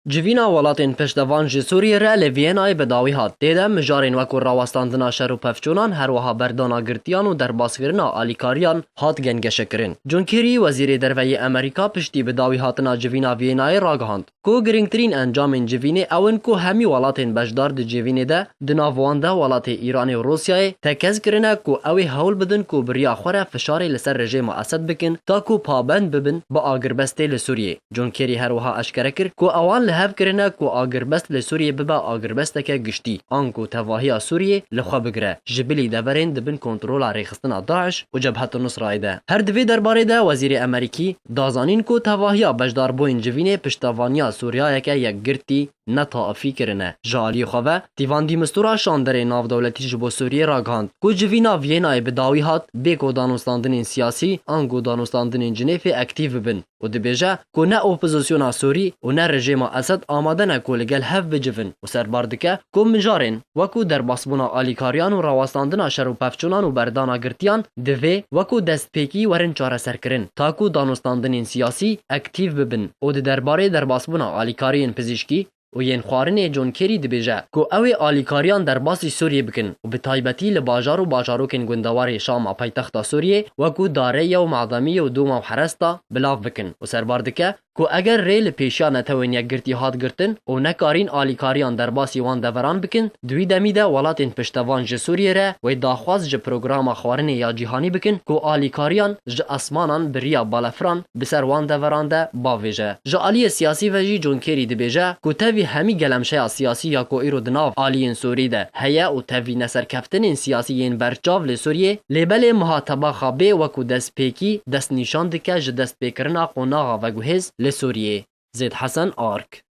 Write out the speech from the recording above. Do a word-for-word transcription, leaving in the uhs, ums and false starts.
Civîna welatên piştevan ji Sûriyê re li Vîyenayê bi dawî hat. Tê de mijarên wekû rawestandina şer û pevçûnan, her wiha berdana girtiyan û derbazkirina alîkariyan hat gengeşekirin. John Kerry, wezîrê derve yê Amerîka, piştî bi dawî hatina civîna Vîyenayê ragihand ku girîngtirîn encamên civînê ew in ku hemî welatên beşdar di civînê de, di nav wan de welatê Îranê û Rûsyayê, tekez kirine ku ew ê hewl bidin ku bi riya xwe re fişarê li ser rejêma Esed bikin, ta ku pabend bibin bi agirbestê li Sûriyê. John Kerry her wiha eşkere kir ku ewan li hev kirine ku agirbest li Sûriyê bibe agirbesteke giştî, anku tevahiya Sûriyê li xwe bigire, ji bilî deverên di bin kontrola rêxistina DAIŞ û Cebhet Nusrayê de. Her di vê derbarê de wezîrê Amerîkî da zanîn ku tevahiya beşdarbûyên civînê piştevaniya Sûriyayeke yekgirtî ne taifî kirine. Ji aliyê xwe ve, Tîvan Dîmistura şanderê navdewletî ji bo Sûriyê ragihand ku civîna Vîyenayê bi dawî hat bê ku danûstandinên siyasî ango danûstandinên Cinêfê aktîf bibin û dibêje ku ne opozisyona Sûrî û ne rejêma Esed amade ne ku li gel hev bicivin û serbar dike ku mijarên wekû derbasbûna alîkariyan û rawestandina şer û pevçûnan û berdana girtiyan divê wekû destpêkî werin çareserkirin, ta ku danûstandinên siyasî aktîf bibin û di derbarê derbasbûna alîkariyên pizîşkî û yên xwarinê John Kerry dibêje ku ew ê alîkariyan derbasî Sûriyê bikin û bi taybetî li bajar û bajarokên gundewarê Şama paytexta Sûriyê wekû Dareye û Mademiyê û Dûma û Heresta bilav bikin û serbar dike ku eger rê li pêşiya Netewên Yekgirtî hat girtin û nekarîn alîkariyan derbasî wan deveran bikin, di wî demî de welatên piştevan ji Sûriyê re wê daxwaz ji programa xwarinê ya cîhanî bikin ku alîkariyan ji esmanan bi riya balefiran bi ser wan deveran de bavêje. Ji aliyê siyasî ve jî John Kerry dibêje ku tevî hemî gelemşeya siyasî ya ku îro di nav aliyên Sûrî de heye û tevî neserkeftinên siyasî yên berçav li Sûriyê, lê belê meha Tebaxa bê wekû destpêkî destnîşan dike ji destpêkirina qonaxa veguhêz li Sûriyê. Zêd Hesen, Ark.